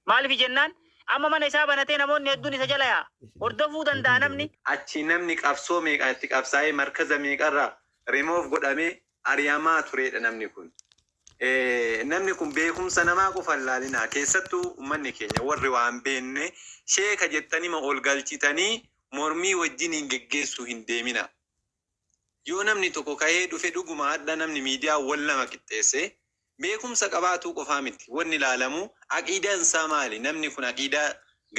Maaliif jennaan amma mana isaa banatee namoonni hedduun isa jala yaa'a. Hordofuu danda'a namni. Achi namni qabsoo meeqaan itti qabsaa'ee markaza meeqarraa remove godhamee ari'amaa turedha namni kun. Namni kun beekumsa namaa qofa hin laalinaa. Keessattuu uummanni keenya warri waan beekne sheeka jettanii ma ol galchitanii mormii wajjin hin geggeessuu hin deemina. Yoo namni tokko ka'ee dhufe, dhuguma hadha namni miidiyaa wal nama qixxeesse, beekumsa qabaatuu qofaa miti. Wanni ilaalamu aqiidaan isaa maali? Namni kun aqiidaa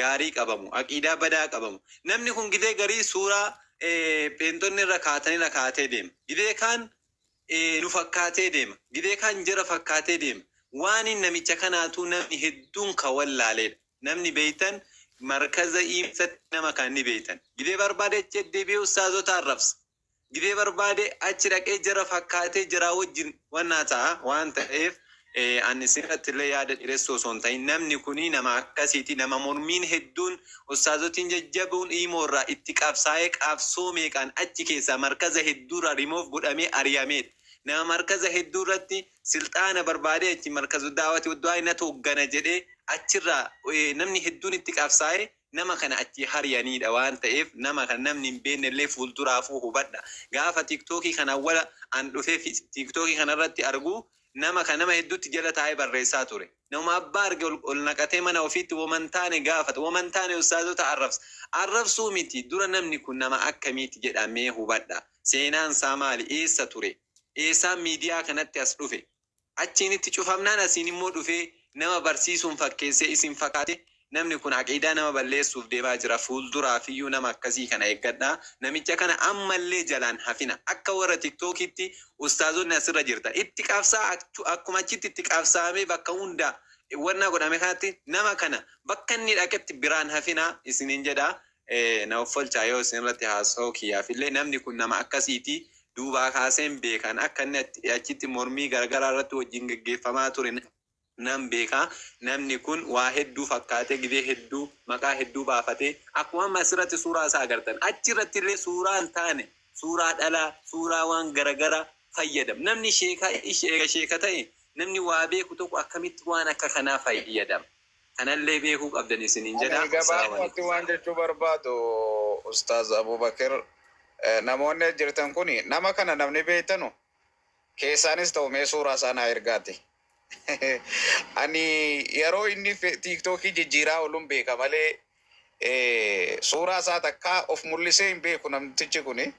gaarii qabamu, aqiidaa badaa qabamu? Namni kun gidee garii suuraa peentonni irra kaatanii irra kaatee deema. Gidee kaan nu fakkaatee deema. Gidee kaan jara fakkaatee deema. Waan namicha kanaatu namni hedduun kan wallaaleedha. Namni beeytan markaza ibsatti nama kan ni beeytan. Gidee barbaade achi deebi'ee ustaazota arrabsa. Gidee barbaade achi dhaqee jara fakkaatee jara wajjin wannaa ta'a waan ta'eef, ani sirratti illee yaada dhireessuu osoo hin ta'in, namni kuni nama akkasiiti, nama mormiin hedduun ustaazotiin jajjabuun imoo irraa itti qabsaa'ee qabsoo meeqaan achi keessaa markaza hedduurraa remove godhamee ari'ameedha. Nama markaza hedduu irratti silxaana barbaadee achi markazu daawwati du'aa na tooggana jedhee achirraa namni hedduun itti qabsaa'ee nama kana achi hariyaniidha waan ta'eef, nama kana namni hin beekne illee fuulduraafuu hubadha. Gaafa TikTokii kana awwala an dhufee TikTokii kana irratti argu, nama kana nama hedduutti jala taa'ee barreessaa ture. Nama abbaa arge ol naqatee mana ofiitti woman taane gaafata. Woman taane ustaazota arrabsa. Arrabsuu miti, dura namni kun nama akkamiiti jedhamee hubadha. Seenaan isaa maali? Eessa ture? Eessaan miidiyaa kanatti as dhufe? Achiin itti cufamnaan asiin immoo dhufee nama barsiisuun fakkeessee isin fakkaate. Namni kun aqiidaa nama balleessuuf deemaa jira. Fuulduraafiyyuu nama akkasii kana eeggadhaa. Namicha kana ammallee jalaan hafina. Akka warra TikTokitti ustaazonni asirra jirtan itti qabsaa. Akkuma achitti itti qabsaamee bakka hundaa wanna godhame kanatti, nama kana bakka inni dhaqetti biraan hafina isiniin jedha. Na offolchaa yoo isin irratti haasa'uu kiyyaafillee, namni kun nama akkasiiti. Duubaa kaaseen beekan, akka inni achitti mormii garagaraa irratti wajjin geggeeffamaa ture nan beekaa. Namni kun waa hedduu fakkaatee gidee hedduu maqaa hedduu baafatee, akkuma amma asirratti suuraa isaa agartan, achirratti illee suuraa hin taane, suuraa dhalaa, suuraa waan garagaraa fayyadam. Namni sheekaa sheeka sheeka ta'e, namni waa beeku tokko akkamitti waan akka kanaa fayyadama? Kanallee beekuu qabdan isiniin jedha. Ani gabaabumatti waan jechuu barbaadu, Ustaaz Abubakir, namoonni as jirtan kuni nama kana namni beektanu keessaanis ta'u mee suuraa isaa naa ergaati. Ani yeroo inni TikTokii jijjiiraa ooluun beeka malee suuraa isaa takkaa of mul'isee hin beeku namtichi kuni.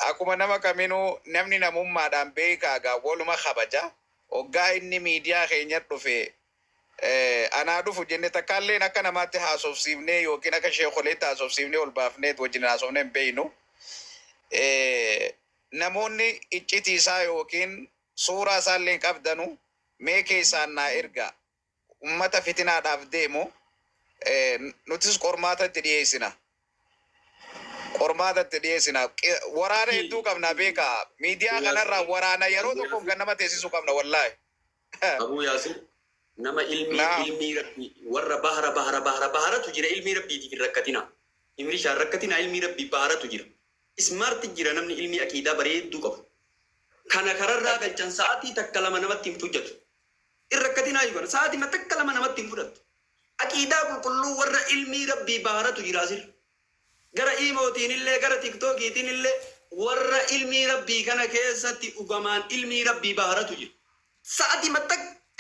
Akkuma nama kaminuu namni namummaadhaan beekaa gaa waluma kabaja. Hoggaa inni miidiyaa keenya dhufe anaa dhufu jenne takkaalleen akka namaatti haasofsiifnee yookiin akka sheekoleetti haasofsiifnee ol baafnee wajjin haasofnee hin beeynu. Namoonni iccitii isaa yookiin suuraa isaallee hin qabdanu mee keessaan naa ergaa. Ummata fitinaadhaaf deemu nutis qormaata itti dhiyeessina. Qormaata itti dhiyeessina. Waraana hedduu qabna beekaa. Miidiyaa kanarraa waraana yeroo tokkoon kan nama teessisuu qabna wallaahi. Abuu Yaasir, nama ilmii ilmii rabbii warra bahara bahara bahara baharatu jira. Ilmii rabbiitiif hin rakkatina. Imrishaa hin rakkatina, ilmii rabbii baharatu jira. Smart jira, namni ilmii aqiidaa bareedduu qabu. Kana kararraa galchan sa'aatii takka lama namatti hin hojjetu. Hin rakkatinaa yukan sa'aatii takka lama namatti hin fudhattu. Aqiidaa qulqulluu warra ilmii rabbii baharatu jira asirra. Gara imootiin illee gara TikTokiitiin illee warra ilmii rabbii kana keessatti dhugamaan ilmii rabbii baharatu jira. Sa'aatii takka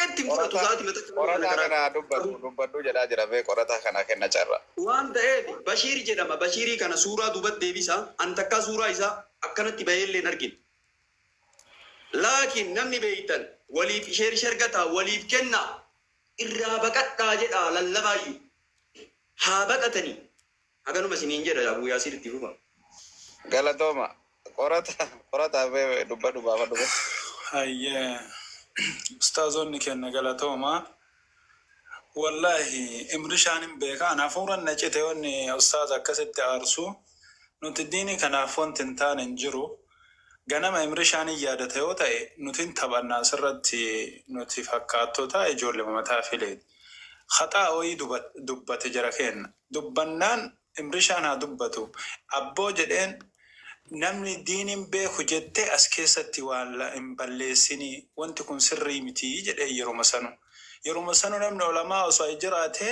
itti hin fudhatu, sa'aatii takka nama kana Qorataa karaa. kana dubbadhu dubbadhu jedhaa jira bee, qorataa kana kenna carra. Waan ta'eef Bashiir jedhama. Bashiirii kana suuraa duubatti deebisa. An takkaa suuraa isaa akkanatti baheellee hin argine. Laakiin namni beeytan waliif share shargataa waliif kennaa, irraa baqadhaa jedhaa lallabaayyuu. Haa baqatanii. Haganuma isiniin jedha, Abuu Yaasiir itti fufa. Galatooma. Qorata qorataa bee dubbadhu baafadhu bee. Hayyee, ustaazonni keenya galatooma. Wallaahi imrishaan hin beeka. An hafuuran na cite wanni ustaaz akkasitti aarsu. Nuti diinii kanaaf wanti hin taane hin jiru. Ganama imrishaan hin yaadata yoo ta'e, nuti hin taphanna asirratti, nuti fakkaattota ijoollee mataa fileeti. Haxaa wayii dubbate jara kenna. Dubbannaan imrishaan haa dubbatu. Abboo jedheen, namni diiniin beeku jettee as keessatti waan hin balleessinii, wanti kun sirrii mitii jedhee yeruma sanu. Yeruma sanu namni olamaa osoo jiraate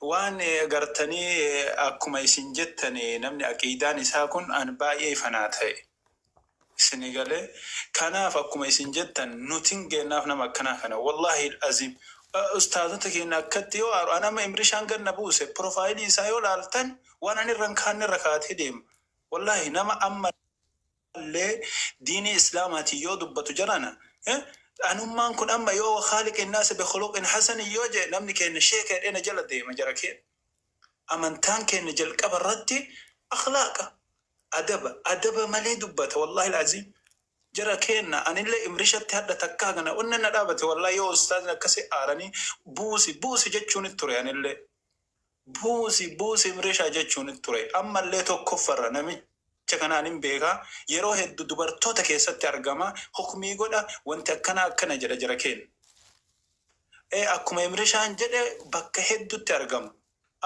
waan gartanii akkuma isin jettan namni aqiidaan isaa kun an baay'ee ifanaa ta'e. Isinii galee kanaaf akkuma isin jettan nutin geennaaf nama akkanaa kana wallahi azim ustaazota keenya akkatti yoo aaru anama imrishaan ganna buuse profaayilii isaa yoo laaltan waan ani irra hin kaanne irra kaatee deema. Wallahi nama amma illee diinii islaamaatiin yoo dubbatu jarana anummaan kun amma yoo khaaliqi naasa bi khuluqin hasani yoo jee namni keenya sheeka jedhee na jala deema jara keenya. Amantaan keenya jalqaba irratti akhlaaqa adaba adaba malee dubbata wallahi alazim. Jara keenya anillee imrishatti hadha takkaa kana onna na dhaabate wallahi yoo ustaazni akkasi aaranii buusi buusi jechuun ture anillee. Buusi buusi imrishaa jechuun ture ammallee tokkoffarra namicha kanaan hin beekaa yeroo hedduu dubartoota keessatti argama hukmii godha wanti akkana akkana jedha jara keenya. Akkuma imrishaan jedhe bakka hedduutti argama.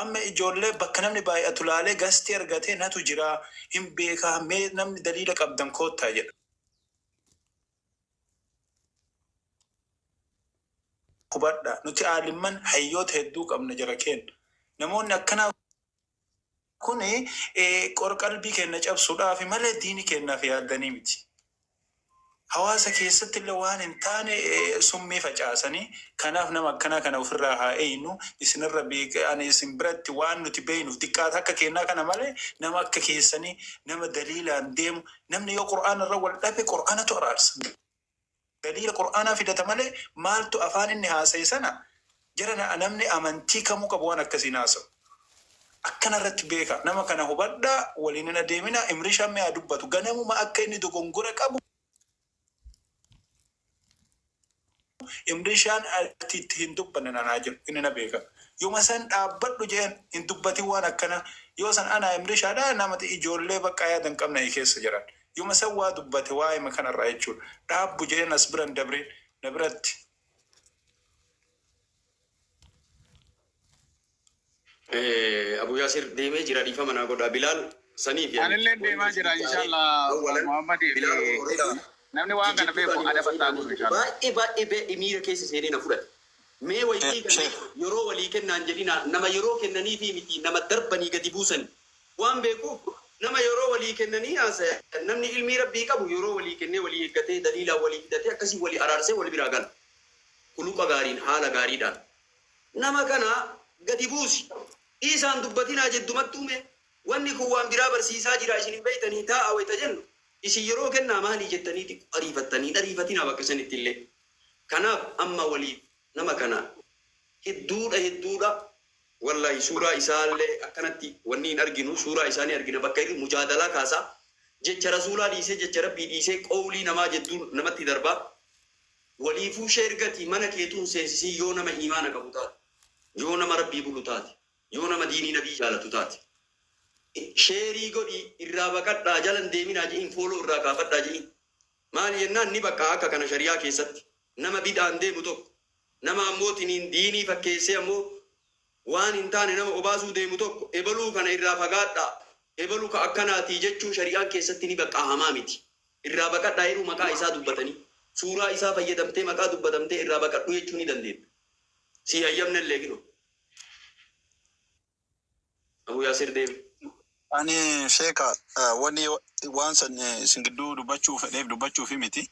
Amma ijoollee bakka namni baay'atu laalee gastii argatee natu jira hin beekaa mee namni daliila qabdan koottaa jedha. Hubadha nuti aalimman hayyoota hedduu qabna jara keenya. Namoonni akkanaa kuni qorqalbii keenya cabsuudhaaf malee diini keenyaaf yaaddanii miti. Hawaasa keessatti illee waan hin taane summii facaasanii kanaaf nama akkanaa kana ofirraa haa eeynu isinirra beeka ani isin biratti waan nuti beeynuuf xiqqaata akka kennaa kana malee nama akka keessanii nama daliilaan deemu namni yoo qur'aana irra wal dhabe qur'aanatu araarsa. Daliila qur'aanaa fidata malee maaltu afaan inni haasa'e sana jara namni amantii kamuu qabu waan akkasiin haasa'u. Akkana irratti beeka nama kana hubadhaa waliin hin adeemina imrishaan mi'a dubbatu ganamuma akka inni dogongora qabu imrishaan ati itti hin dubbanne nanaa jiru inni na beeka. Yooma san dhaabbadhu jeen hin dubbatin waan akkana yoo san ana imrishaadha namati ijoollee bakka yaadan qabna keessa jiran. Yooma san waa dubbate waa'ee kanarraa jechuudha. Dhaabbu jeen as biran dabreen na biratti. Abu Yaasir deemee jira dhiifama naa godha. Bilaal saniif Anillee deemaa jira inshallah Muhammad namni waan kana beeku adabataa godhu inshallah. Baay'ee baay'ee baay'ee miira keessa seenee na fudhate. Mee wayii kana yeroo walii kennaan jedhina nama yeroo kennanii fi miti nama darbanii gadi buusan waan beekuuf nama yeroo walii kennanii haasa'e namni ilmii rabbii qabu yeroo walii kennee walii eeggatee daliilaan walii fidatee akkasii walii araarsee walii biraa gala. Kuluqa gaariin haala gaariidhaan. Nama kana gadi buusi. Isaan dubbatinaa jeddumattuu mee wanni kun waan biraa barsiisaa jira isin hin beeytanii taa'a wayita jennu isin yeroo kennaa maalii jettanii ariifattanii ariifatinaa bakka isinitti illee. Kanaaf amma waliif nama kana hedduudha hedduudha wallahi suuraa isaallee akkanatti wanni hin arginu suuraa isaanii argina bakka irri mujaadalaa kaasaa jecha rasuulaa dhiisee jecha rabbii dhiisee qawlii namaa jedduu namatti darbaa waliifuu sheergati mana keetuun seensisii yoo nama imaana qabu taate yoo nama rabbii bulu taate yoo nama diinii nabii jaalatu taate sheerii godhi irraa baqadhaa jalan deeminaa je'in fooloo irraa kaafadhaa je'in maal jennaan ni bakka akka kana shari'aa keessatti nama bid'aan deemu tokko nama ammoo tiniin diinii fakkeessee ammoo waan hin taane nama obaasuu deemu tokko ebaluu kana irraa fagaadhaa ebaluu ka akkanaatii jechuun shari'aan keessatti ni bakka hamaa miti irraa baqadhaa yeroo maqaa isaa dubbatanii suuraa isaa fayyadamtee maqaa dubbatamtee irraa baqadhuu jechuu ni dandeetta si hayyamne illee gino Abu Yaasir deeme. Ani sheeka wanni waan san isin gidduu dubbachuu fedheef dubbachuufi miti.